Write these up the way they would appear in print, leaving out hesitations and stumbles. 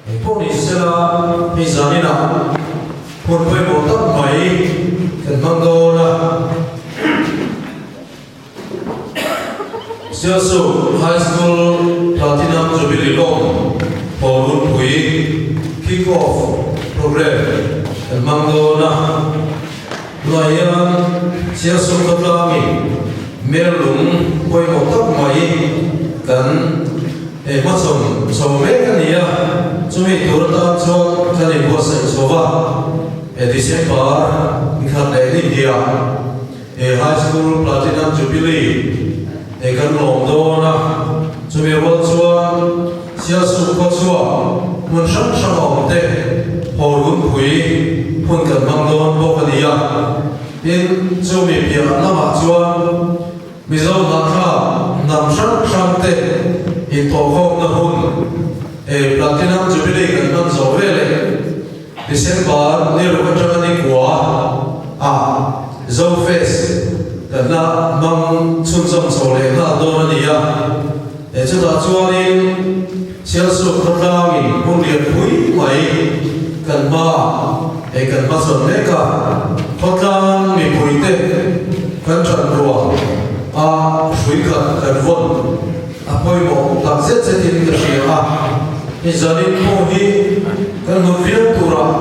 Engpawh ni sela hei zaninah hun pawimawh tak mai kan hmang dawn a. Sialsuk High School Platinum Jubilee lawm Hawlhunpui Kick Off Programme kan hmang dawn a. Tunah hian Sialsuk khawtlangin Merlung pawimawh tak mai kan hmachhawn chho mek a ni a, chumi tur atan chuan kan inbuatsaih chho va, December nikhat leh ni hniah High School Platinum Jubilee kan lawm dawn a, chumi rual chuan Sialsuk khawchhuak hmun hrang hrang a awm te Hawlhunpui hun kan hmang dawn bawk a ni a. Tin, chumi piah lamah chuan Mizo hnahthla hnam hrang hrang te inthawhkhawmna hun Platinum Jubilee kan hman zawh veleh December ni ruk atanga ni kua ah Zofest kan la hmang chhunzawm chho leh nghal dawn a ni a. Chutah chuanin Sialsuk khawtlangin hmun lian pui mai kan hma hei kan hmasawn mek a, khawtlang mipuite kan ṭan ruah a hrui khat kan vawn a pawimawh tak zet zetin ka hria a, hei zanin pawh hi kan hlut viau turah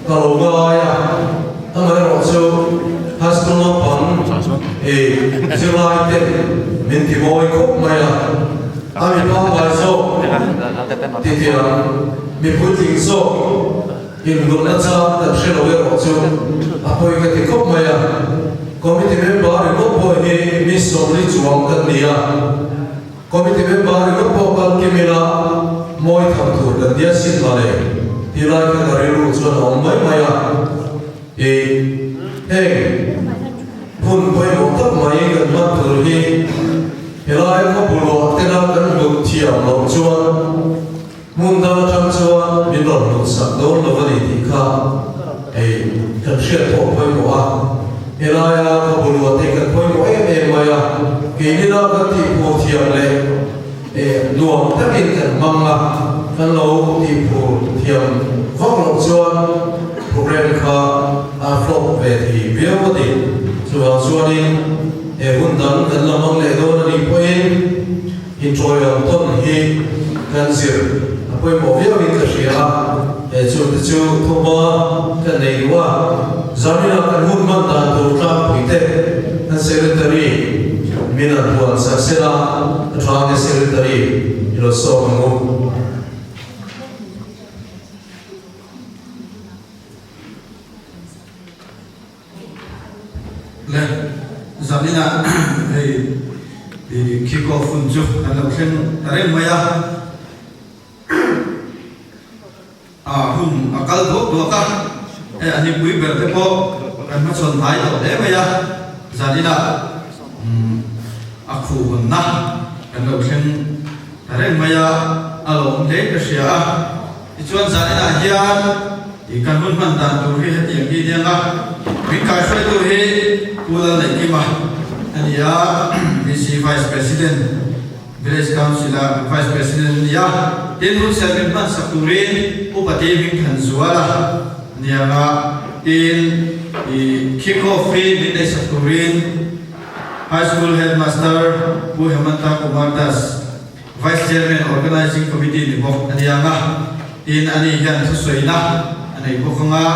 ka lo ngai a, amaherawhchu High School naupang zirlaite min ti mawi khawp mai a. A mi pangngai zawk ti tiang mi puitling zawk inlutna chang kan hre lo erawh chu a pawi ka ti khawp mai a. Committee member ringawt pawh hi mi 40 chuang kan ni a, committee member ringawt pawh kal kim ila mawi tham tur kan nia sin male ti lai kha ka rilru chuan a awm mai mai a. I heng hun pawimawh tak mai kan hman tur hi helai khawpuluah tena kan hlut thiam loh chuan hmun dang atang chuan min rawn hlut sak dawn lo a ni tih kha hei kan hriat pawh pawimawh a. Helaia khawpuluah te kan pawimawh em em mai a, keinina kan tihphur thiam leh nuam takin kan hmang a, kan lo tihphur thiam vak loh chuan Programme kha a flop ve thei viau a ni. Chuvang chuanin he hun dang kan la hmang leh dawn a nih pawhin inṭawiawm tawn hi kan zir a pawimawh viauin ka hria a. He chungte chu thawhma kan nei duh a, zaninah kan hun hman dan tur tlangpui te kan Secretary min an huan sak sela a ṭha nge Secretary i lo sawm ang u. Le zaninah hei kick off hun chu kan lo thleng ta reng mai a, a hun a kal duak duak a, hei a nipui ber te pawh kan hmachhawn hnai tawh hle mai a, zaninah a khuh hawnna kan lo thleng ta reng mai a, a lawm hle ka hria a. Tichuan zaninah hian i kan hun hman dan tur hi hetiang hi nia nga, min kaihruaitu hi Pu Lalneihkima a ni a, VC Vice President, Village Council a Vice President a ni a, tin hun ser min hman sak turin Upa Ti Hmingthanzuala a ni ang a, tin i kick off hi min neih sak turin High School Headmaster Pu Hemanta Kumar Das, Vice Chairman Organizing Committee ni bawk a ni ang a, tin ani hian thusawina a nei bawk ang a.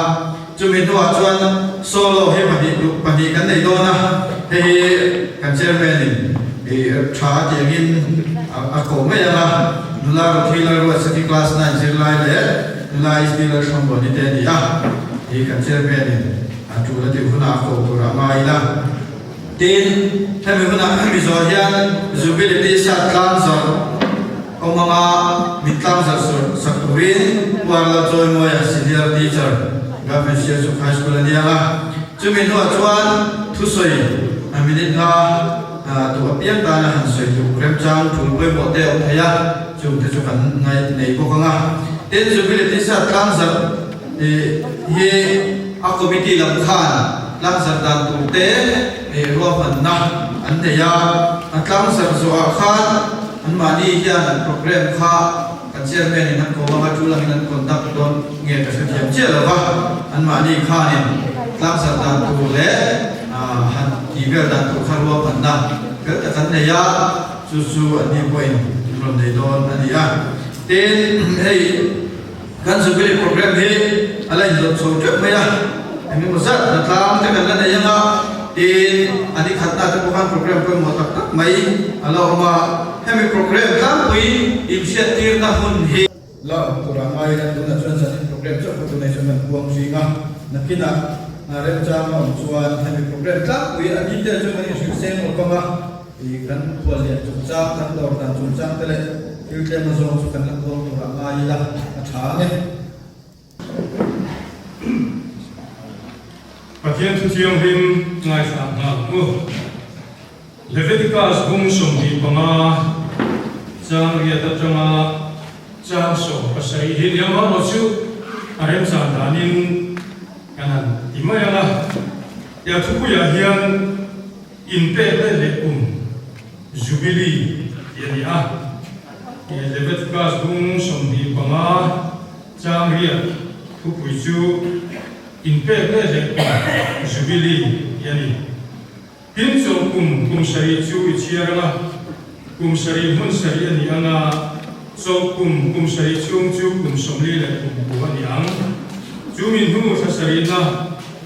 Chumi hnuah chuan solo hi pahnih duh pahnih kan nei dawn a, hei hi kan Chairman in tha a tih angin a ko mai ang a, nula Ruthi Lalruatsaki Class 9 zirlai leh nula HD Lalhrambuani te a ni a, hei kan Chairman in a tul a tih hunah a ko tur a ngai ila. Tin, hemi hunah hemi zawh hian Jubilee tisa tlang zawrh awm anga min tlang zawrh sur sak turin Pu Arla Chawimawia Senior Teacher, Government Sialsuk High School a ni ang a. Chumi hnuah chuan thusawi a minute nga duh apiang tana han sawi duh remchang tul pawimawh te a awm thei a, chungte chu kan nei bawk ang a. Tin, Jubilee tisa tlang zawrh hi a committee lam khan tlangzarh dan tur te ruahmanna an nei a, a tlangzarh zawhah khan anmahni hian an programme kha kan chairman in an ko anga tul angin an conduct dawn nge ka hrethiam chiah lo va, anmahni khanin tlangzarh dan tur leh han tih vel dan tur kha ruahmanna fel tak an nei a, chu chu anni pawhin an rawn nei dawn a ni a. Tin, hei kan Jubilee programme hi a la inzawm chho teuh mai a, engemaw zat hnatlang te kan la nei ang a, tin a ni khatna te pawh khan programme pawimawh tak tak mai a la awm a, hemi programme tlangpui inhriattirna hun hi. La awm tur a ngai a, tunah chuan zanin programme chauh kha tunah chuan kan puang zing a, nakinah remchang a awm chuan hemi programme tlangpui a detail chu kan inhrilh seng awp ang a. I kan khuallian chungchang, kan dawr dan chungchang te leh thil tlem azawng chu kan la kuang turah ngai ila a tha ang e. Pathian thu thianghlim ngaithla nghal u. Leviticus bung 25 chang riat atanga chang 17 hi nia mamawh chu a remchan danin kan han ti mai ang a. Tia thupuiah hian Inpek leh leh kum Jubilee tih a ni a, Leviticus bung 25 chang riat thupui chu Inpek leh leh kum Jubilee tih a ni. Tin chawlh kum kum sarih chu i chhiar ang a, kum sarih hmun sarih a ni ang a, chawlh kum kum sarih chhung chu kum 40 leh kum ku a ni ang. Chu mi hnu thla sarihna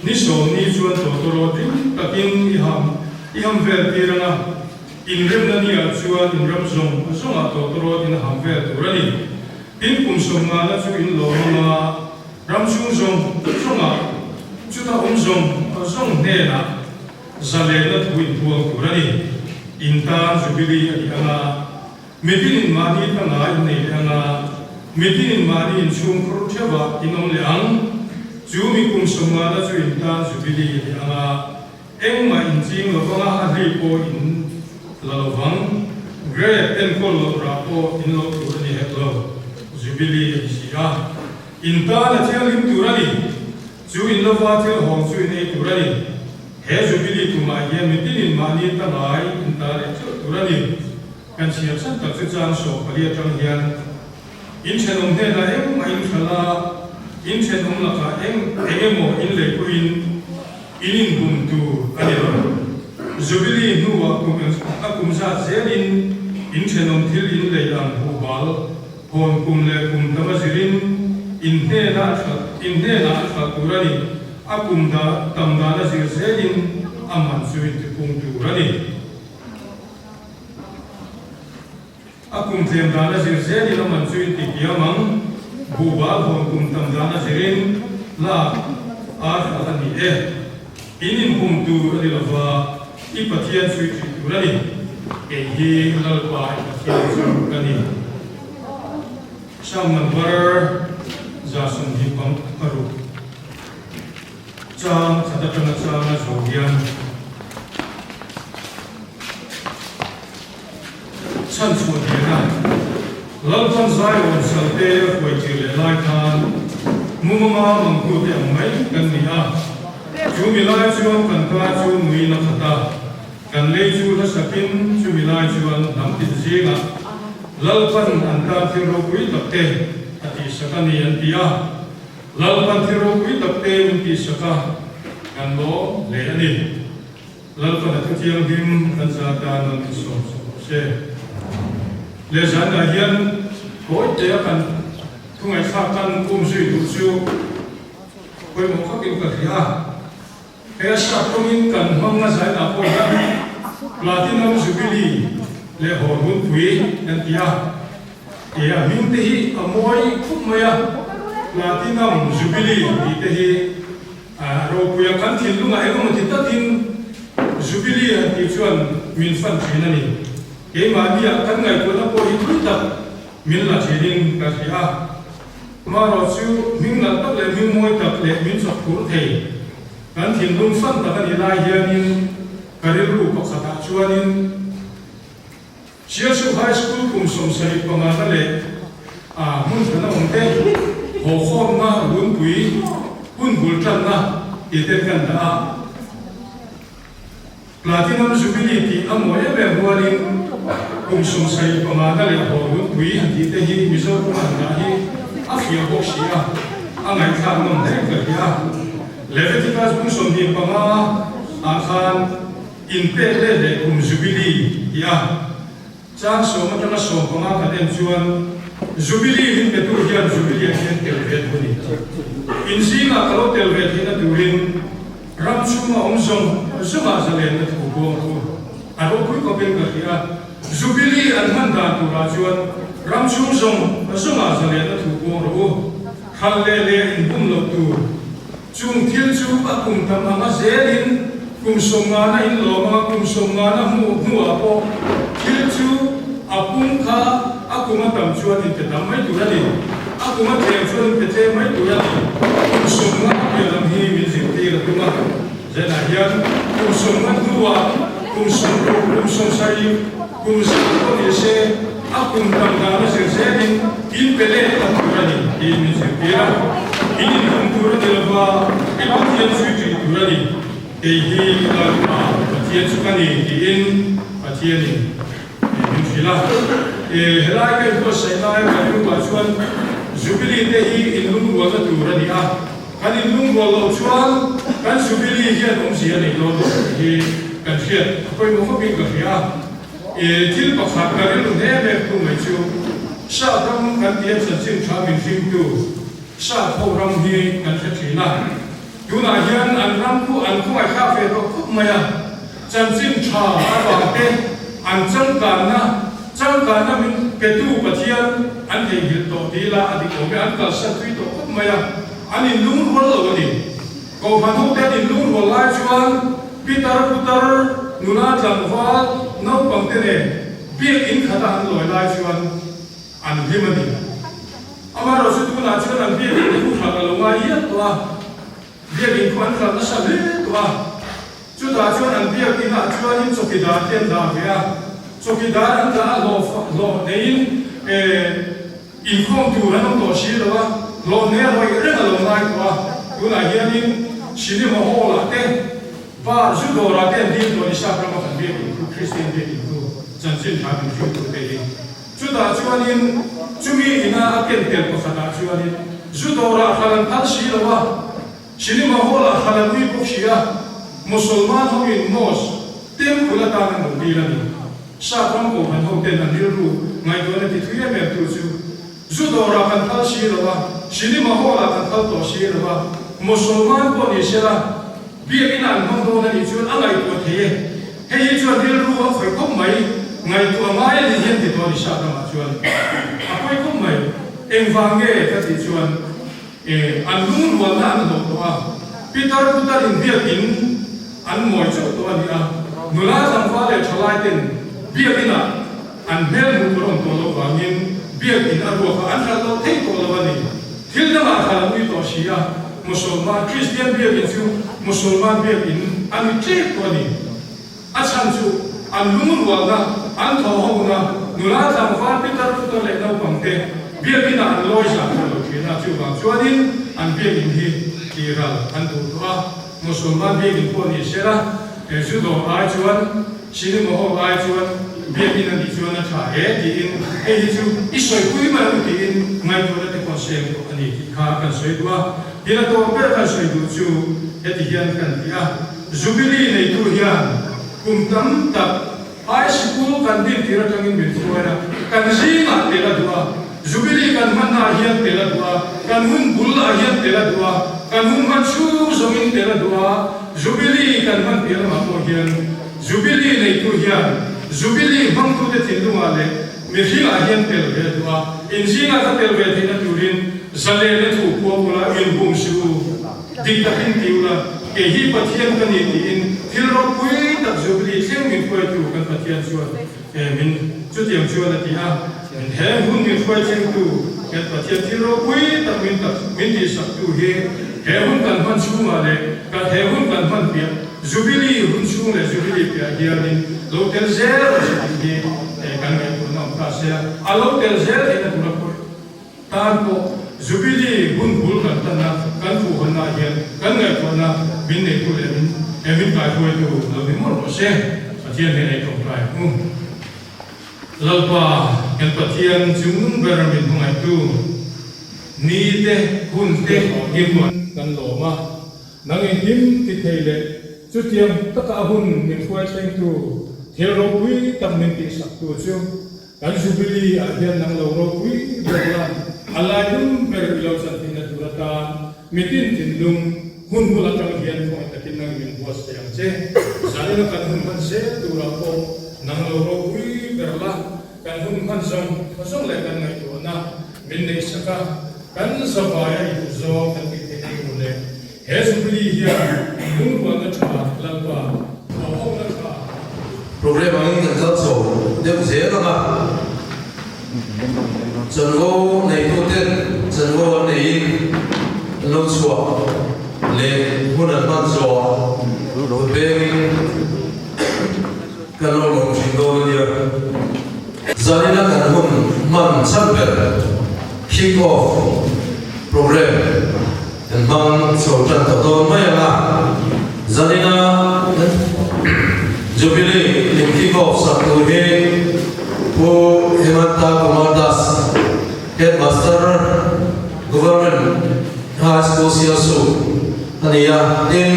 Ni 10 ni chuan tawtawraw ding takin i ham i ham vel tir ang a, inremna niah chuan inram zawng zawngah tawtawraw in a ham vel tur a ni. Tin, kum 50na chu in lawm ang a, ram chhung zawng zawngah chuta awm zawng zawng hnenah zalenna thu in puang tur a ni. In tan Jubilee a ni ang a, Mitinin mahni tanga in nei leh ang a, mitinin mahni inchhungkhur theuhah in awm leh ang. Chu mi kum 50na chu in tan Jubilee a ni ang a, engmah in ching lo vang a, a hlei pawh in la lo vang. Grape enkawl loh rah pawh in loh tur a ni hek lo, Jubilee a ni si a. In tan a thianghlim tur a ni. Chu in lova thil hawng chu in ei tur a ni. He Jubilee tumah hian mitinin mahni tangai in ta leh theuh tur a ni. Kan chhiar chhan tak chu chang 14 atang hian in thenawm hnenah engmah in hralh a, in thenawm lakah eng eng emaw in lei pawhin in inbum tur a ni lo. Jubilee hnuah kum a kum zat zelin in thenawm thil in lei ang huh bal hawn kum leh kum tam a zirin in hnenah a hralh in hnenah a hralh tur a ni. A kum dah tam dan a zir zelin a man chu in tipung tur a ni. A kum tlem dan a zir zelin a man chu in ti kiam ang. Buhbal hawn kum tam dan a zirin lak ar hralh a ni e. In inhum tur a ni lova, i Pathian chhui ṭih tur a ni. Kei hi Lalpa i Pathian chu ka ni. Psalm number 126. Chang khat atanga chang a zo hian chhan chhuah dena Lalpan Zion salte a hruai tir leh lai khan mumanga mangtute ang mai kan ni a. Chu mi lai chuan kan ka chu nuin a khat a, kan lei chu hlasakin chu mi lai chuan hnam tin zingah Lalpan an tan thil ropui takte a tihsak a ni an ti a. Lalpan thil ropui tak te min tihsak a, kan lawm hle a ni. Lalpan a thuthianghlim kan za tan rawn insawm sak rawh se. Leh zanah hian kawi te a kan thu ngaihthlak kan um zui duh chu pawimawh khakin ka hria a. He a sap tawngin kan hmang a zainah pawh hian Platinum Jubilee leh Hawnhunpui kan ti a. He a hming te hi a mawi khup mai a, Platinum Jubilee tih te hi a ropui a, kan thinlungah engemaw ti takin Jubilee han tih chuan min fan thin a ni. Keimahniah kan ngaihtuahna pawh hi thui tak min la thinin ka hria a. Amaherawh chu hming nalh tak leh hming mawi tak leh min chawk phur thei kan thinlung fan tak a nih lai hianin ka rilru pakhatah chuanin Sialsuk High School kum 75 na leh a hmun hran a awm te hawkhawmna runpui hun bul tanna tih ten kan dah a. Platinum Jubilee tih a mawi em em rualin Kum 75 na leh Hawrunpui han tih te hi Mizo tawng han dah hi a fiah bawk si a, a ngaihthlak nawm hle ka hria. Leviticus bung 25 ah khan inpek let leh kum Jubilee tih a chang 10 atanga 15 kan en chuan Jubilee min petu hian Jubilee ah hian tel ve thu a ni. In zingah ka lo tel ve theihna turin Ram chhunga awm zawng zawngah zalenna thu buang thu a ropui khawpin ka hria. Jubilee an hman dan turah chuan ram chhung zawng zawngah zalenna thu buang rawh u. Hral leh leh inbum loh tur. Chung thil chu a kum tam anga zelin kum 50na in lawm anga kum 50na hmuh hnuah pawh thil chu a pung kha a kum a tam chuan in pe tam mai tur a ni. A kum a tlem chuan in pe tlem mai tur a ni. Kum 50 piah lam hi min zirtir a tum a. Zenah hian kum 50 hnuah kum 60, kum 70, kum 100 pawh ni se a kum tam dan a zir zelin in pe let tak tur a ni tiin min zirtir a. In inhum tur a ni lova, i Pathian zui ṭih tur a ni. Kei hi Lalpa Pathian chu ka ni tiin Pathianin min hrilh a. Helai ka inbuatsaih lai kan rilruah chuan Jubilee te hi inlungrualna tur a ni a, kan inlungrual loh chuan kan Jubilee hian awmzia a nei dawn lo tih hi kan hriat a pawimawh khawpin ka hria a. Thil pakhat ka rilru hle mek tu mai chu Sap ram kan tih a chanchin tha min hringtu Sap ho ram hi kan hre thin a. Tunah hian an ram khu an khawngaihthlak ve tawh khawp mai a, chanchin tha avangte an changkanna, changkanna min petu Pathian an theihnghilh tawh ti ila a dik awm e, an kalsan tui tawh khawp mai a, an inlungrual lo a ni. Kohhran hote an inlungrual lai chuan pitar putar, nula tlangval, naupangte nen biakinn khata an lawi lai chuan, An hlim a ni. Amaherawhchu tunah chuan an biakinn te khu hralh a lo ngai hial tawh a, biakinn khu an hralh nasa hle tawh a. Chutah chuan an biakinn ah chuanin chawkidar te an dah ve a, chawkidar an dah a hlawh hlawh neiin inkhawm tur an awm tawh si lo a, hlawh nei a rawih reng a lo ngai tawh a. Tunah hianin cinema hall ah te, bar zu dawrah te an dil tawh a ni, Sap rama kan biakinn khu, Kristian biakinn khu, chanchin tha min hrilh tute hi. Chutah chuanin chumi ina a ken tel pakhatah chuanin zu dawrah hral an phal si lo a, cinema hall-ah hral an ui bawk si a, Mosolman hoin mosque, temple atan an lo dil a ni. Sap ram kohhran hoten an rilru ngaihtuahna ti thui em em tu chu zu dawrah kan phal si lo a, cinema hall-ah kan phal tawh si lo a, Mosolman pawh ni sela biakina an hmang dawn a nih chuan a ngaihtuah thei e. Hei hi chuan rilru a khawih khawp mai, ngaihtuah ngai a nih hian ti tawh a ni Sap ramah chuan a pawi khawp mai. Engvang nge ka tih chuan e an lungrualna an hlawh tawh a, pitar putar in biakin an mawi chauh tawh a ni a, nula tlangval leh thalai ten biakinah an hmel hmuh tur a awm tawh loh vangin biakin a ruak a an hralh loh thei tawh lo a ni. Thil dangah hralh an ui tawh si a, Musulman Kristian biakin chu Musulman biakin a ni ṭep tawh a ni. A chhan chu an lungrualna, an thawhhawkna, nula tlangval pitar putar leh naupangte biakinah an lawi zah tawh lo ṭhin a, chuvang chuanin an biakin hi tihral an duh tawh a. Musulman biakin pawh ni sela, zu dawr ai chuan, cinema hall ai chuan biakin a nih chuan a tha e tiin hei hi chu i sawipui mai ang tiin ngaihtuahna te pawh seng tawh a ni tih kha kan sawi duh a. Tin a tawp ber kan sawi duh chu heti hian kan ti a, Jubilee neitu hian kum tam tak High sikul kan din tir atangin min hruai a, kan zingah tel a duh a, Jubilee kan hmannaah hian tel a duh a, kan hun bulah hian tel a duh a, kan hun hman chhung zawngin tel a duh a, Jubilee kan hman piah lamah pawh hian Jubilee neitu hian Jubilee hmangtute thinlungah leh mihringah hian tel ve a duh a, in zingah ka tel ve theihna turin zalena thu puang ula, inhum suh u. Dik takin ti ula, kei hi Pathian ka ni tiin thil ropui tak Jubilee thleng min hruaitu kan Pathian chuan min chutiang chuan a ti a, min he hun min hruai thlengtu kan Pathian thil ropui tak min tak min tihsaktu hi he hun kan hman chhungah leh kan he hun kan hman piah Jubilee hun chhung leh Jubilee piah hianin lo tel zel a si tih hi kan ngaihtuahna awm ta sia, a lo tel zel theihna tura pawh Tan pawh Jubilee hun bul kan tan a, kan fuhhanna hian kan ngaihtuahna min neitu leh min he min kaihruaitu lo ni mawlh rawh se. Pathian hnenah i tawngtai ang u. Lalpa kan Pathian chung ber min hmangaihtu ni te, hun te kim kan lawm a, nang engkim ti thei leh chutiang taka a hun min hruai thlengtu thil ropui tak min tihsaktu chu Kan Jubilee ah hian nang lo ropui ber la, a lailum ber i lo chan theihna tur atan mitin thinlung hun bul atang hian khawngaih takin nang min buatsaih ang che. Zanina kan hun hman zel turah pawh nang lo ropui ber la, kan hun hman zawng zawng leh kan ngaihtuahna min neihsak a, kan zavaia i duh zawng kan tih theihna tur leh he Jubilee hian lungrualna tha Lalpa thawhawmna tha Program angin kan kal chho deuh zel ang a, chanvo neituten chanvo an neiin an lo chhuah leh hun an hman zawh kut pengin kan lo lawm thin dawn a nia. Zanina kan hun hman chhan ber kick off program kan hmang chho tan tawh dawn mai ang a, zanina Jubilee in kick off sak tur hi Pu Hemanta Kumar Das, Headmaster, Government High School Sialsuk a ni a, tin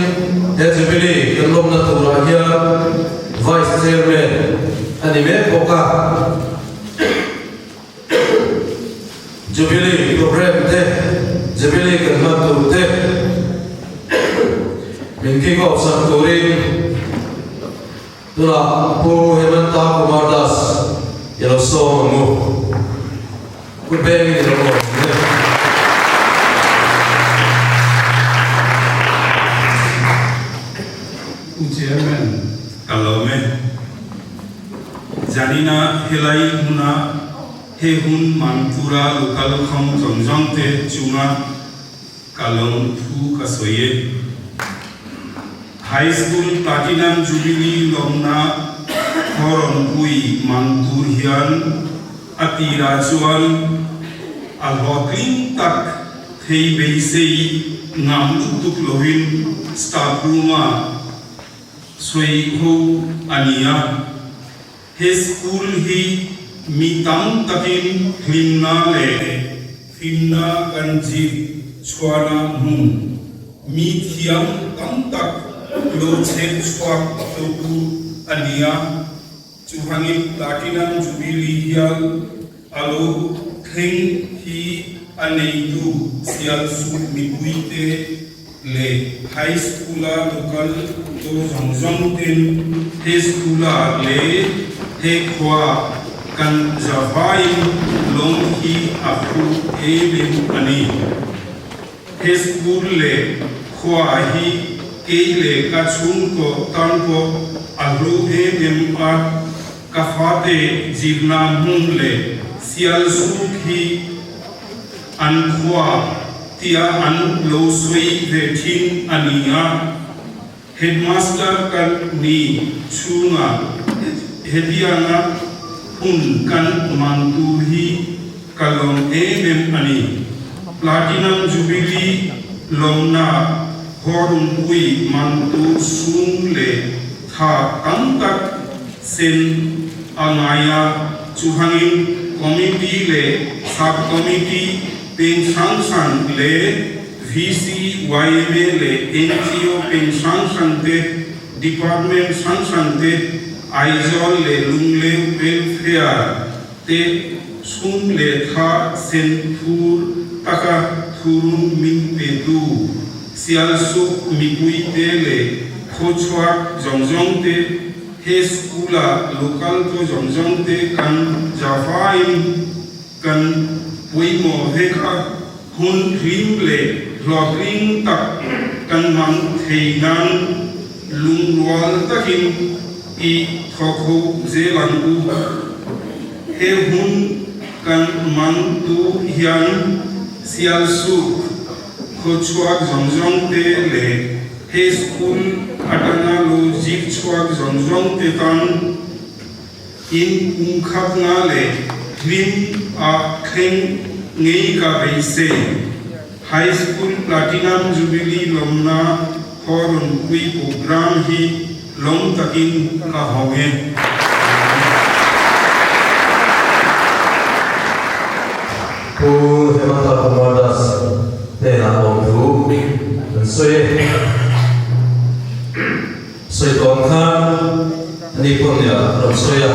he Jubilee kan lawmna turah hian Vice Chairman a ni mek bawk a. Jubilee program te, Jubilee kan hman tur te min kick off sak turin tunah Pu Hemanta Kumar Das i lo sawm ang u. Kut bengin i lo lawm ang e. Pu Chairman, ka lawm e. Zanina helai hmuna he hun man tura local khawng zawng zawng te chunga ka lawm thu ka sawi e. High School Platinum Jubilee lawmna khaw rawnpui man tur hian a tirah chuan a hlawhtling tak thei beisei ngam lutuk loin staff room-ah Sawi ho a ni a, he school hi mi tam takin hlimna leh hlimna kan zir chhuahna hmun, mi thiam tam tak lo chhep chhuak totu a ni a, chuhangin Platinum Jubilee hial a lo thleng hi a neitu Sialsuk mipuite leh High School-a local to zawng zawng ten he school-ah leh he khuaah kan zavaiin lawng hi a phu em em a ni. He school leh khuaah hi kei leh ka chhungkaw tan pawh a hlu em em a, ka fate zirna hmun leh Sialsuk hi An khua tia an lo sawi ve thin a ni a, Headmaster kan ni chhunga hetianga hun kan man tur hi ka lawm em em a ni. Platinum Jubilee lawmna Hornpui man tur sum leh tha tam tak sen a ngai a, chuhangin Committee leh Sub-Committee peng hrang hrang leh VC, yma leh NGO peng hrang hrang te, Department hrang hrang te, Aizawl leh Lungleng Welfare te sum leh tha sen phur taka thurun min petu Sialsuk mipuite leh khawchhuak zawng zawng te He school-a local to zawng zawng te kan Java-in kan pawimawh vek a, hun hlim leh hlawhtling tak kan hmang thei nan lungrual takin i thawk ho zel ang u. He hun kan hmang tu hian Sialsuk khawchhuak zawng zawng te leh He school atanga lo zir chhuak zawng zawng te tan in pumkhatna leh hlim a thleng ngei ka beisei. High School Platinum Jubilee lawmna Khaw-rawnpui programme hi lawm takin ka hawng e. Pu Hemanta Kumar Das hnenah lawmthu an sawi e. Sawi tawh ang khan ani pawh nia rawn sawi a,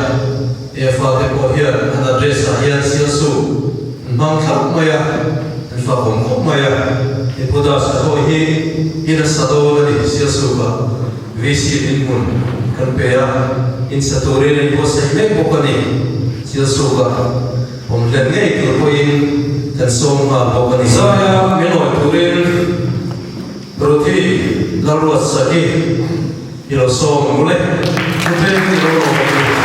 he fate pawh hian an address ah hian sialsu an hmang thlauh mai a, an fakawm khawp mai a, he Pu Das a pawh hi i nasa dawn a ni sialsukah VC dinhmun kan pe a, in sa turin a inbuatsaih mek bawk a ni sialsukah. Awm hlen ngei tur pawhin kan sawm nghal bawk a ni. Zaia min awi turin Ruthi Lalruatsaki i lo sawm ang ule. Thuthleng i lo lawm ang u.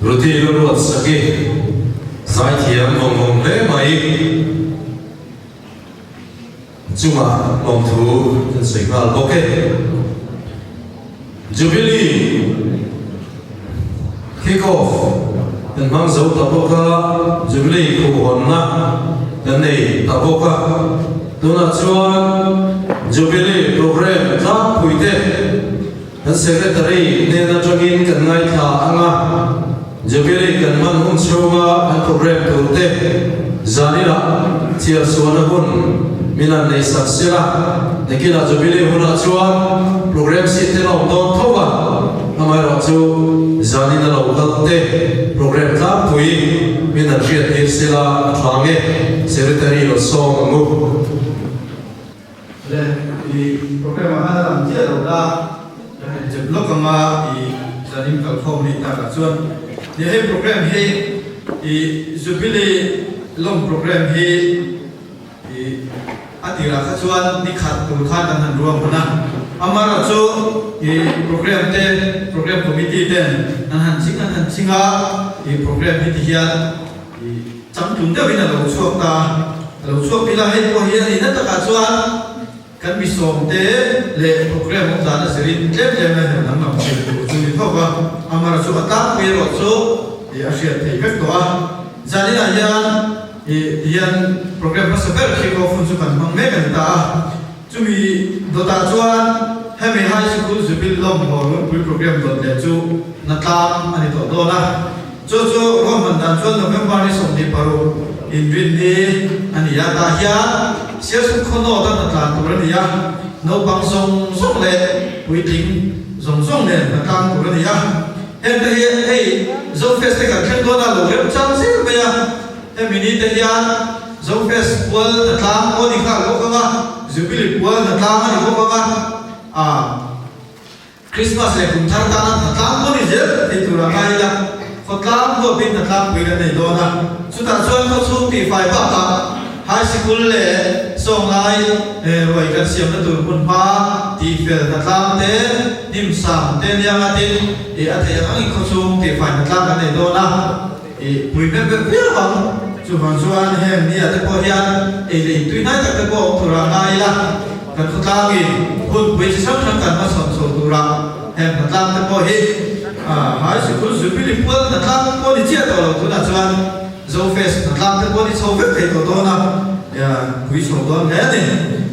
Ruthi Lalruatsaki zaithiam vawng vawng hle mai chunga lawmthu kan sawi nghal bawk e. Jubilee Kick off kan hmang zo ta bawk a, Jubilee khuhhawnna kan nei ta bawk a. Tunah chuan Jubilee programme tlangpuite kan Secretary hnen atangin kan ngaithla ang a, Jubilee kan hman hun chhunga kan programme turte zaninah chhiarsuahna hun. Min han nei sak sela, nakinah Jubilee hunah chuan programme seat te la awm dawn tho a, amaherawh chu zanin a lo kal te programme tlangpui min han hriat tir sela a tha nge Secretary lo sawm ang u. Le, i programme ah khan a lang chiah lo la, ka han chep lawk ang a, i zanin kalkhawm nih takah chuan nia hei programme hi i Jubilee lawm programme hi I a tirah kha chuan ni khat tur khan kan han ruang hman a, amaherawh chu i program te, program committee ten an han ching an han ching a, i program hi ti hian i changtlung deuhin a lo chhuak ta a, a lo chhuak bil a, hei pawh hi a nihna takah chuan kan misawm te leh program awm dan a zirin tlem tlem a herh danglam thei tur chu ni thawk a, amaherawh chu a tlangpui erawh chu i a hriat theih vek tawh a, zaninah hian. Ih tihian program hmasa ber khi pawh hun chu kan hmang mek a ni ta a, chumi dawtah chuan hemi High Sikul Jubil lawm haw runpui program dawt leh chu natlang a ni tawh dawn a, chu chu ruahman dan chuan November ni 26 inrin hi a ni a, tah hian Sialsuk khaw nawt a hnatlan tur a ni a, naupang zawng zawng leh puitling zawng zawng nen hnatlang tur a ni a. Hengte hi hei Zofest te kan thleng dawn a lo rem chang zel mai a, hemi ni te hian Zofest pual hna tlang pawh a ni nghal bawk ang a, Jubilee pual hna tlang a ni bawk ang a, ah Christmas leh kum thar tana hna tlang pawh a ni zel thei tur a ngai ila, khawtlang huapin hna tlangpui kan nei dawn a, chutah chuan khawchhung tihfai bakah High Sikul leh Sawnglai ruai kan siamna tur hmun hma tihfel hnatlang te, hnim sang te nia ngatin i a theih ang angin khawchhung tihfai hnatlang kan nei dawn a, i pui ber ber viau ang. Chuvang chuan heng nia te pawh hian ei leh intui hnai tak te pawh awm tura ngai ila, kan khawtlangin hunpui chi hrang hrang kan hmachhawn chho tura heng hnatlang te pawh hi High Sikul Jubilee pual hnatlang pawh ni chiah tawh lo tunah chuan Zofest hnatlang te pawh ni chho vek thei tawh dawn a, pui chho dawn hle a ni.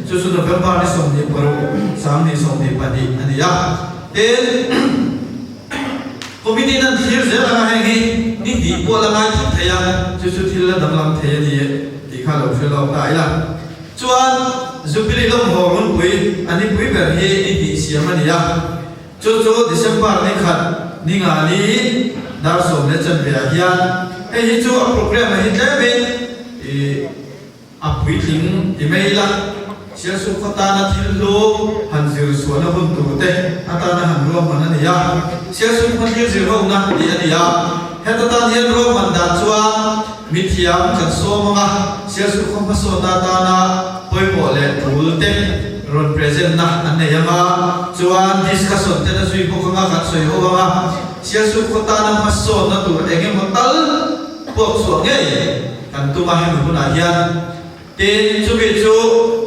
Chu chu November ni 26, 2022 a ni a. Tin, Committee in an thlir zel ang a, heng hi ni hnih pawh la ngai thut thei a, chu chu thil la danglam thei a ni tih kha lo hre lawk ta ila. Chuan, Jubilee lawmhaw runpui a nipui ber hi ni hnih siam a ni a. Chu chu December ni khat ni nga ni dar sawm leh chanve ah hian hei hi chu a programme a hi tlemin i a puitling ti mai ila, Sialsuk khaw tana thil hlu han zir chhuahna hun tur te atana han ruahman a ni a, Sialsuk khaw thil zir hona tih a ni a, heta tan hian ruahman dan chuan mithiam kan sawm anga Sialsuk khaw hmasawnna atana pawimawh leh tul te rawn present na an nei ang a, chuan discussion te na zui bawk anga kan sawi ho ang a, Sialsuk khaw tana hmasawnna tur eng emaw tal puak chhuah ngei kan tum a hemi hunah hian. Tin, chumi chu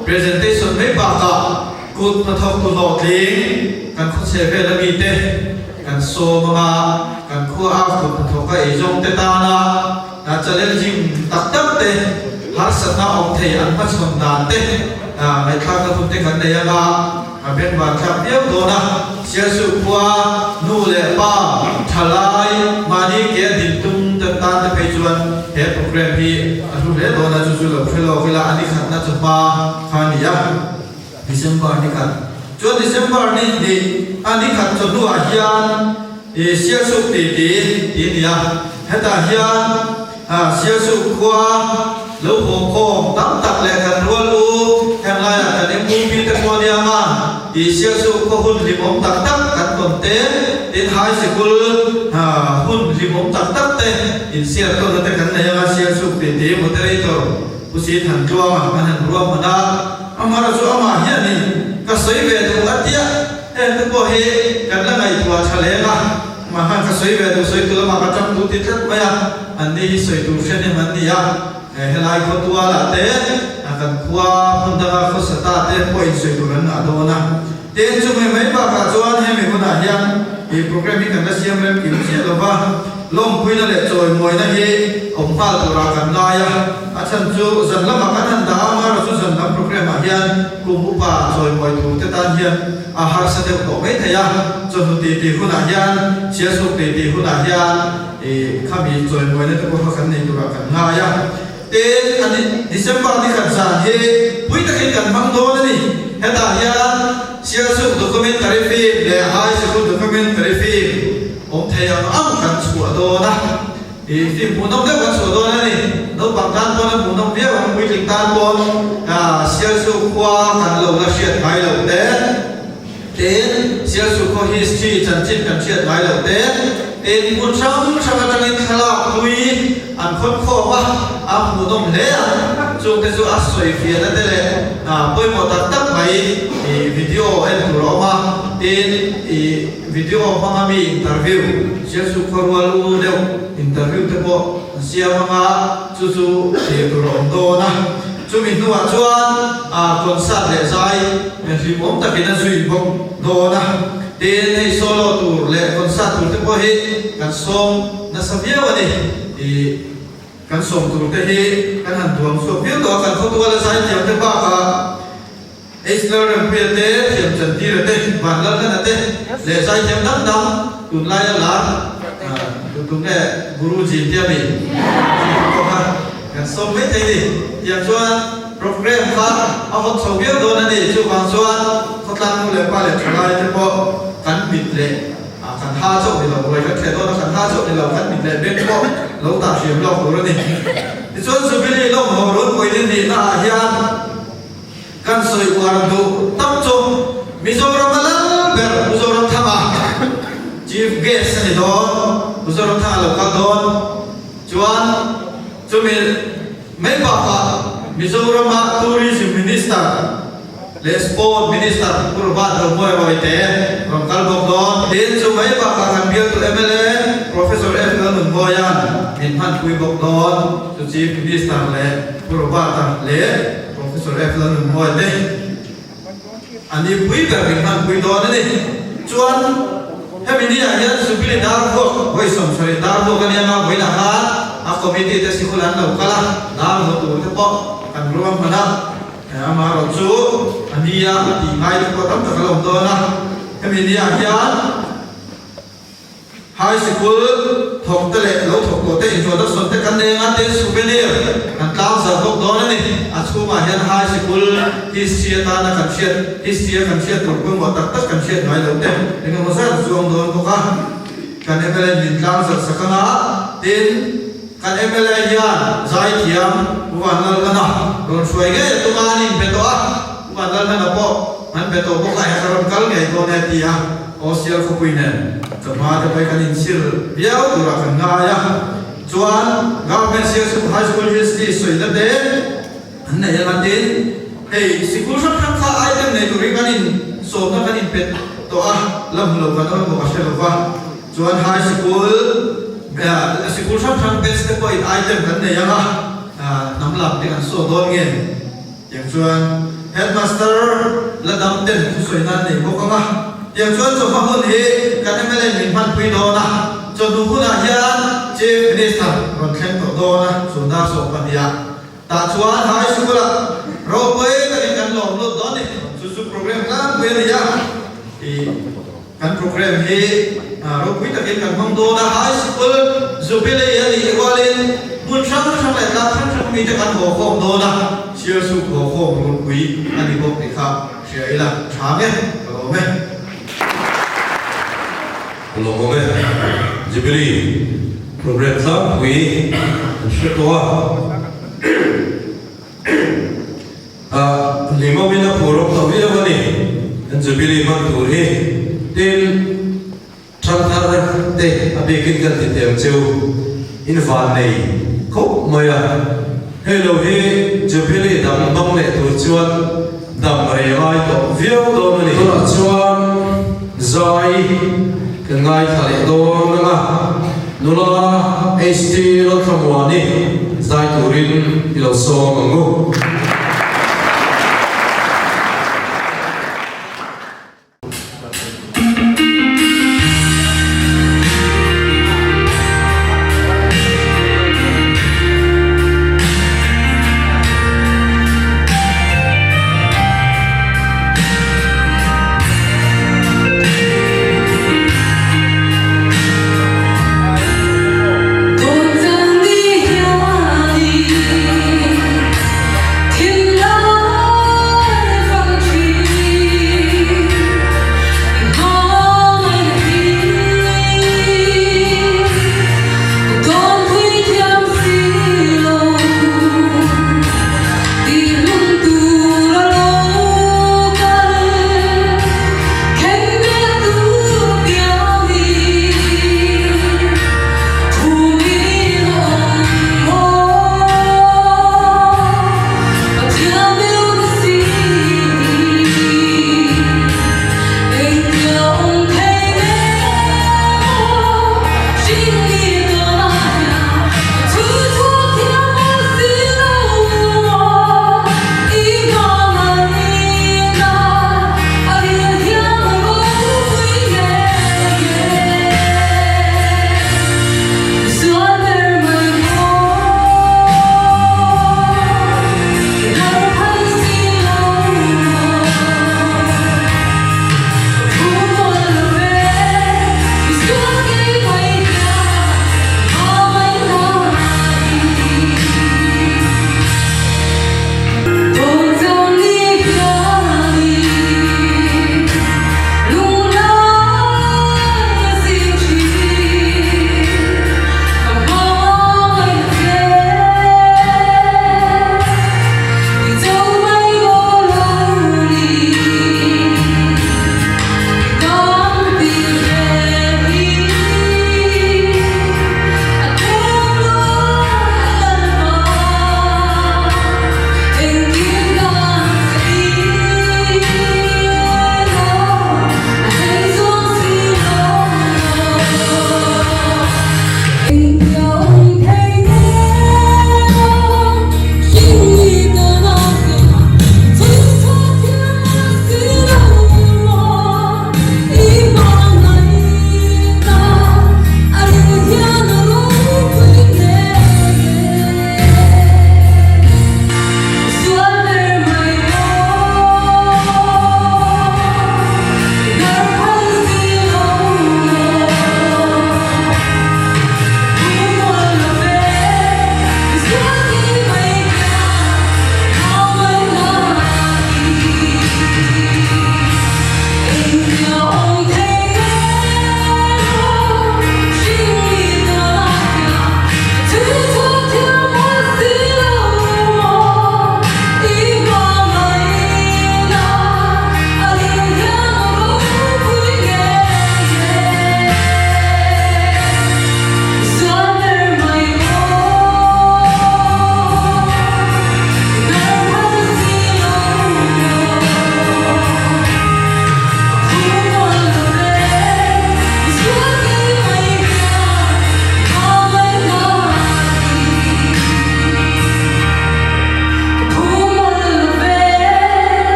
presentation mai bakah kut hnathawk tu hlawhtling kan khawchhe vel ami te kan sawm ang a, kan khua a kut hnathawk a eizawng te tana challenging tak tak te, harsatna awm thei an hmachhawn dan te ngaihthlakna hun te kan nei ang a, a bengvar thlak viau dawn a. Sialsuh khua nu leh pa thalai mahni ke a din tum tan tan te phei chuan he program hi a hlu hle dawn a, chu chu lo hre lawk ila a ni khatna chu hma kha a ni a, December ni khat chuan December ni hnih a ni khat chawhnuah hian i Sialsuk ti ti ti a ni a, hetah hian Sialsuk khua lo haw khawm tam tak leh kan rual u heng laiah kan MUP te pawh nia nga i Sialsuk khaw hun hlimawm tak tak kan tawn te, tin high sikul hun hlimawm tak tak te insial tawnna te kan nei anga Sialsuk tih ti moderator Pu Si Thantluanga kan han ruahman a, amara chu amah hianin ka sawi ve duh a tia heng te pawh hi kan la ngaihtuah tha leng a. Mah khan ka sawi ve duh, sawi tu lamah ka tang duh ti tlat mai a, an ni hi sawi tur hriat em an ni a, helai khaw tualah te, kan khua hmun danga khawsa ta te pawhin sawi tur an ngah dawn a. Tin, chumi mai bakah chuan hemi hunah hian i program hi kan la siam rem kim chiah lo va, lawmpuina leh chawimawina hi awm nghal turah kan ngai a, a chhan chu zan lamah kan han dah a, amaherawhchu chu zan lam program ah hian kum upa chawimawi tur te tan hian A harsa deuh tawh mai thei a, chawhnu ti ti hunah hian, sialsuk ti ti hunah hian i khami chawimuaina te pawh kha kan nei turah kan ngai a. Tin, a ni December ni khat zan hi pui takin kan hmang dawn a ni. Hetah hian Sialsuk documentary film leh High Sikul documentary film awm thei ang ang kan chhuah dawn a. I film hmuhnawm deuh kan chhuah dawn a ni. Naupang tan pawn a hmuhnawm viau ang, puitling tan pawn Sialsuk khua kan lo la hriat ngai loh te, tin Sialsuk khaw history chanchin kan hriat ngai loh te, tin hmun hrang hrang atangin thlalak hlui an khawn khawm a, a hmuhnawm hle ang. Chungte chu a sawi fiahna te leh pawimawh tak tak mai i video en tur a awm a, tin i. Video hmanga mi interview, Sialsuk khuarual u deuh interview te pawh an siam anga chu chu thlir tur a awm dawn a. Chumi hnuah chuan concert leh zai hlimawm takin a zui bawk dawn a. Tin, hei solo tur leh concert tur te pawh hi kan sawm nasa viau a ni. Kan sawm tur te hi kan han tuam chhuak viau tawh a, kan khawtuala zai thiam te bakah, Eisler Rempuia te, Thiam Chantira te, Van Lalhlana te leh zaithiam dang dang tunlaia lar duhtu nge Guruji tia mi tih pawh kha kan sawm mai thei ni. Tiang chuan program kha a hawt chho viau dawn a ni. Chuvang chuan khawtlang nu leh pa leh thalai te pawh kan mit leh kan ha chauh ni lo, ruai kan thleh dawn a, kan ha chauh ni lo, kan mit leh beng pawh lo tah hriam lawk tur a ni. Tichuan Jubilee lawmho runpuiin nihna ah hian, Kan sawi uar duh tak chu Mizoram a lal ber Pu Zoramthanga Chief Guest a ni dawn, Pu Zoramthanga lo kal dawn chuan chumi mai bakah Mizorama Tourism Minister leh Sport Minister Pu Robert Romuai Rawite rawn kal bawk dawn. Tin, chu mai bakah kan bialtu mla Professor F Lalnunmawia'n min hmanpui bawk dawn. Chu Chief Minister leh Pu Robert-a leh Professor F. Lalnunmawi te a ni pui ber min hman pui dawn a ni. Chuan hemi ni ah hian Jubilee dar vuak vawi 70 dar vuak a nia nga vawiinah khan a committee te sikul an lo kal a, dar haw tur te pawh kan ruang hman a, amaherawh chu a nia a tih ngai te pawh tam tak a la awm dawn a, hemi ni ah hian. High Sikul thawk te leh lo thawk tawh te introduction te kan nei anga tin souvenir kan tlang zar bawk dawn a ni. A chhungah hian High Sikul history atana kan hriat history a kan hriat tur pawimawh tak tak kan hriat ngai lo te eng emaw zat zuang dawn bawk a. Kan mla min tlang zar sak anga tin kan mla hian zaithiam Pu Vanlalhlana rawn hruai ngei a tum a an inbe tawh a. Pu Vanlalhlana pawh an be tawh bawk a, heta rawn kal ngei dawn e ti a. Osial khawpui nen chawhma te pawh hi kan inchhir viau turah kan ngai a, chuan Government Sialsuk High School history sawina te an nei ang a tin, hei sikul hrang hrang kha item nei turin kan in sawmna kan inpet tawh a, la hmu lo kan awm emaw ka hre lo va, chuan High Sikul sikul hrang hrang batch te pawhin item kan nei ang a, hnam lam te kan saw dawn nge. Tiang chuan Headmaster la dam ten thusawi nan nei bawk ang a, tiang chuan chawhma hun hi kan mla in min hmanpui dawn a, chawhnu hunah hian Chief Minister rawn thleng tawh dawn a, chu dar 12 ah tah chuan High School ah ropui takin kan lawm lut dawn ni, chu chu program tlangpui a ni a, ih. Kan program hi ropui takin kan hmang dawn a, High Sikul Jubilee a nih rualin hmun hrang hrang leh tlang hrang hrang mite kan haw khawm dawn a, Sialsuk haw khawm runpui a ni bawk tih kha hria ila tha nge ka lawm e. Ka lawm e. Jubilee program tlangpui kan hre tawh a. A hlimawmin a phur awm ta viau a ni, kan Jubilee hman tur hi. Tin, Thangthar te a bikin kan ti teh ang cheu, in van nei khawp mai a. Hei lo hi Jubilee dang hmang leh tur chuan dam rei a ngai tawh viau dawn a ni. Tunah chuan zai kan ngaithla leh dawn ang a, nula HT Lalthlamuani zai turin i lo sawm ang u.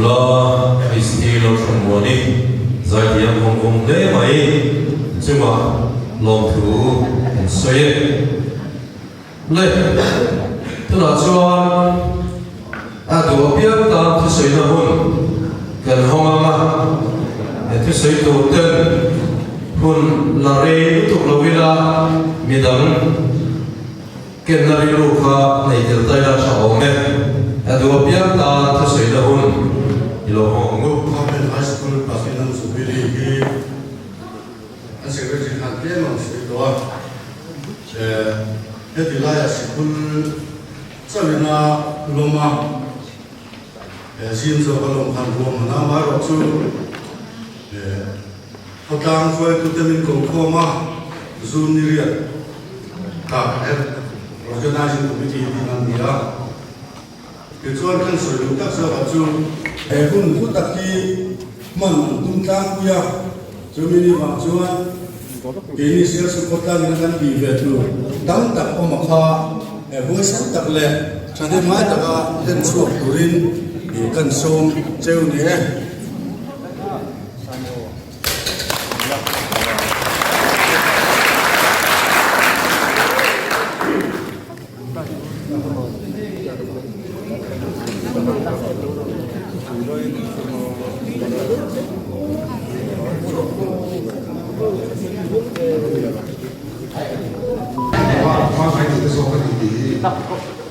Nula Christy Lalthlamuani zaithiam vawng vawng hle mai chungah lawmthu an sawi e. Le, tunah chuan a duh apiang tan thusawina hun kan hawng ang a, he thusawi tur ten hun la rei lutuk lo ila midang kenna rilru kha nei tel ta ila tha awm e, a duh apiang tan thusawina hun i lo hawng ang u. Government High School Platinum Jubilee hi An secretary khan tlem ang sawi tawh a, heti laiah sikul chauhin a lawm a, zim zawk a lawm khan ruam a amaherawh chu khawtlang hruaitute min ko khawm a, June ni riat kah Organizing Committee din an ni a, tichuan kan sawi duh tak zawkah chu. He hun hlu tak hi hman an tum tlangpui a, chumi ni vang chuan keini Sialsuk khawtlangin a kan tih ve tur tam tak awm a kha he huaisen tak leh thahnemngai taka hlen chhuak turin kan sawm cheu ni e.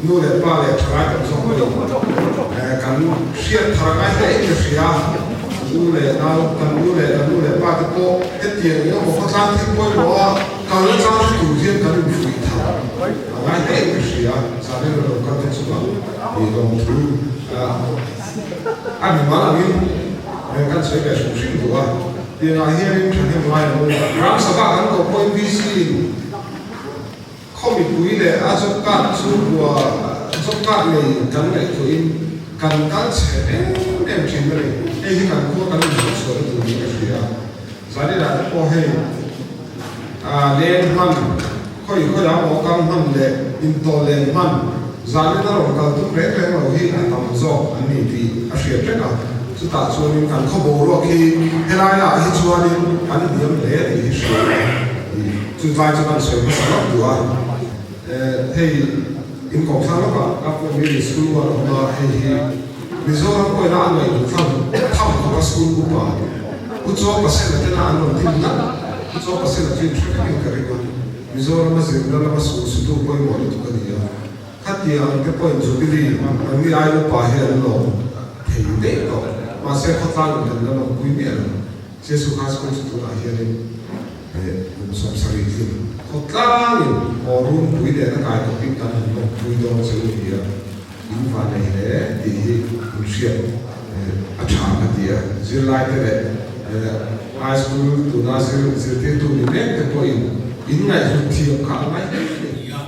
Nu leh pa leh thalai tam zawk a ni. Kan hriat thar ngai hle in ka hria. Nu leh nau, kan nu leh kan nu leh pa te pawh hetiang eng emaw khawtlang thil pawimawh a kal na chang hre tur hian kan infuih thar a ngai hle in ka hria. Zan ilo kal te chungah ih lawmthu a ni mal angin kan sawi ve hrim hrim duh a. Tiangah hianin thahnem ngai ang u. Ram Sabha kan koh pawhin VC in Khaw mipui leh a job card chu bua job card nei kan ngaihtuahin kan kal chhe em em thin a ni. Hei hi kan khua kan inhmuh chhuahna tur niin ka hria. Zaninah te pawh hei leng hman, khawi khawi a maw kal hman leh intawh len hman zanin a rawn kal tum reng reng lo hi a tam zawk an ni tih a hriat reng a. Chutah chuanin kan khaw boruak hi helaiah hi chuanin kan hniam hle tih hi hria a ni. Chu tlai chu kan sawi hmasa lawk duh a, hei inkawmthlang lawkah ka pawh mi school uar a awm a, hei hi Mizoram pawhin a ngaih duh tham tham khawpa school upa Pu Chaw Pasena tena an rawn din ngat, Pu Chaw Pasena chu inhre vekin ka ring a, Mizorama zirna lama sul sutu pawimawh lutuk a ni a, khatiang te pawhin Jubilee an ni ai upa hi an lawm thei daih tawh, mahse khawtlang in kan la lawmpui miah lo, Jesu kha school chu tunah hianin. Kum 70 tling khawtlangin aw runpui leh na kai tawpin kan han lawmpui dawn che u nia, in va nei hle tih hi in hriat a tha ka ti a. Zirlaite leh high school tuna zir zirtirtu ni mek te pawhin in ngaihhlut thiam kha a ngai hle a ni. Nia,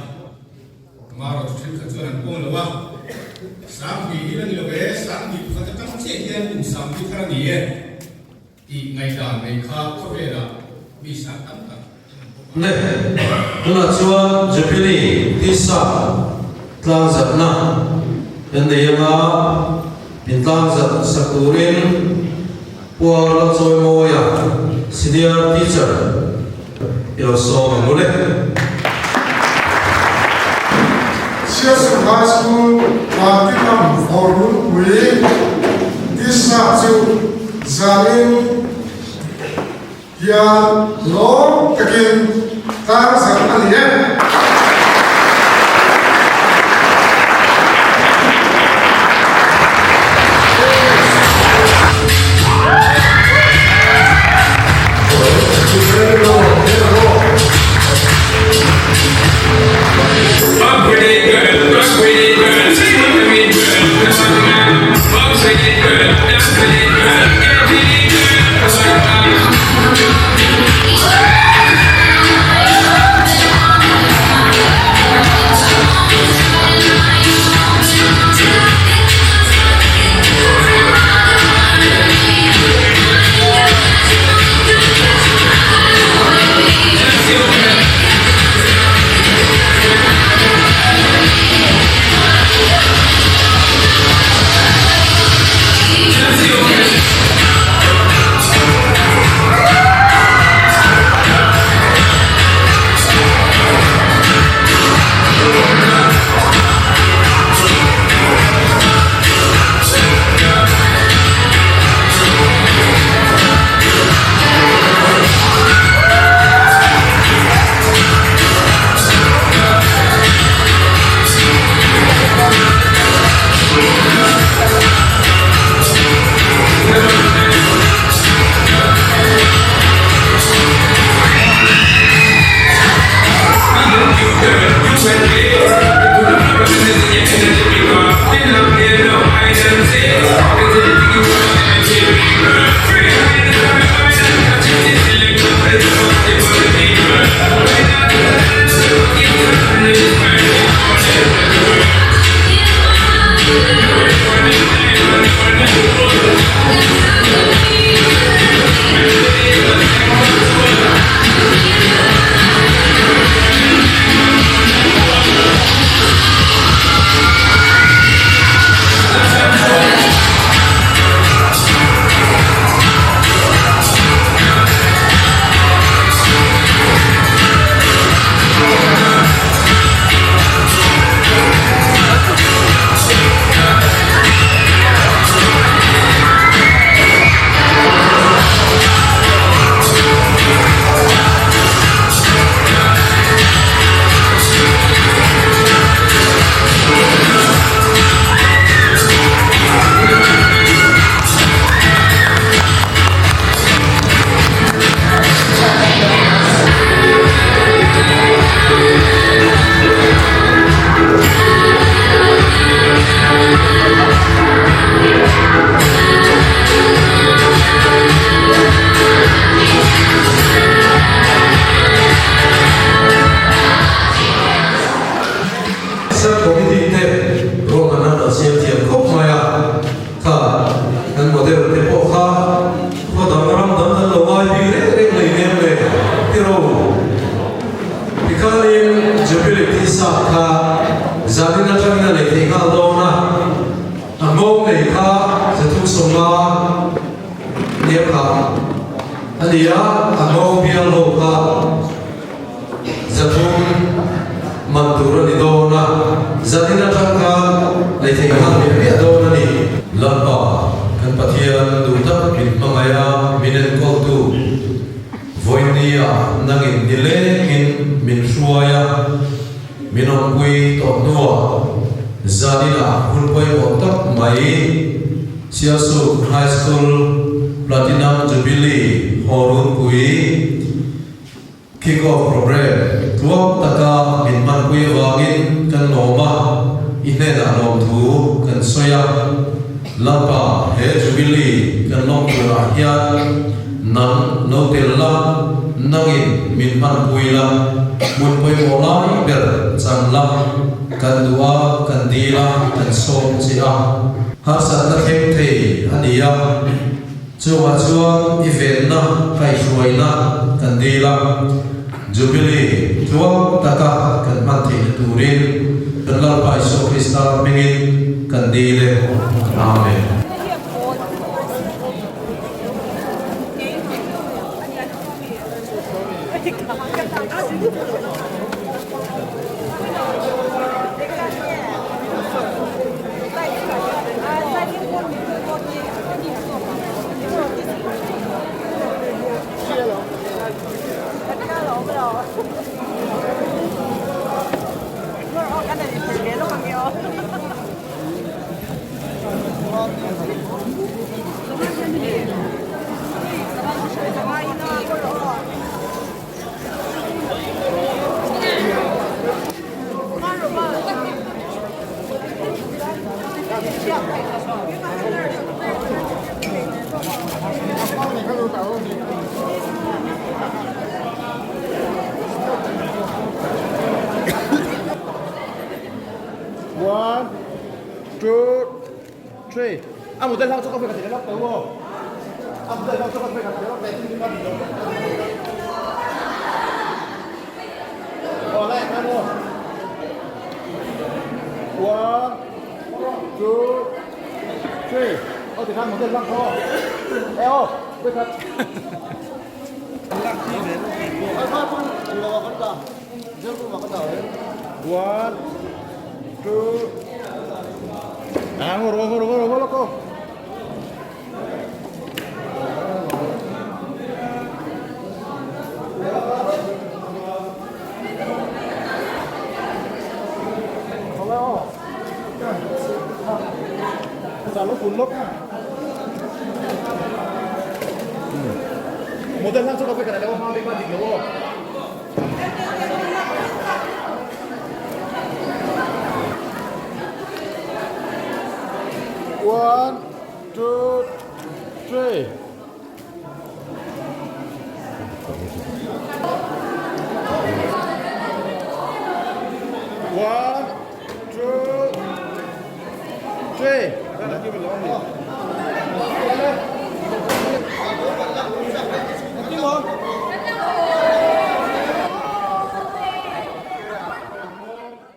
Marawh chu thenkhat chuan an pawm lo a, 2000 hi a ni lo ve, 2000 pakhat atang chiah hian kum 20 thar a ni e. Tih ngaihdan nei kha khawvelah mi sang tam tak an awm bawk a. Le, tunah chuan Jubilee tisa tlangzatna kan nei anga min tlangzat sak turin Puar Lalchawimawia Senior Teacher i lo sawm ang u le. Siasuk High School Platinum Hornpui tisa chu Zanin hian lawm takin tlangzarh a ni e. Model te pawh kha khaw dang ram dang an lo ngai bik reng reng lei nem le tiro. Tikhanin Jubilee T-shirt kha zanin atangin a lei thei nghal dawn a, a nghawng nei kha 350 nia kha a ni a, a nghawng bial ho kha 300 man tur a ni dawn a, zanin atang khan lei thei nghal miah miah dawn a ni. Lalpa kan Pathian duh tak min hmangaih a, min enkawltu. Vawinia nangin nilengin min hruai a, min awmpui tawh hnuah zaninah hun pawimawh tak mai Sialsuk High School Platinum Jubilee Hawrunpui Kick-off Programme tluang taka min hmanpui avangin kan lawm a, i hnenah lawmthu kan sawi a. Lalpa, he Jubilee kan lawm turah hian nang lo tel la, nangin min hmanpui la, hmun pawimawh lai ber chan la, kan duh a, kan dil a, kan sawm che a. Harsatna thleng thei a ni a, chungah chuan i venna kaihhruaina kan dil a, Jubilee tluang taka kan hman theihna turin kan Lalpa Isua Krista hmingin kan dil e. Amen. One, two, three. A một tên lao cho con phải cả thể lóc tới không? A một tên lao cho con phải cả thể lóc tới Bỏ lại ăn không? One, two, three. Ô thì khăn một tên lăng không? Eo, quên thật. One, two. À, ngồi ngồi ngồi ngồi ngồi cô. One, two, three.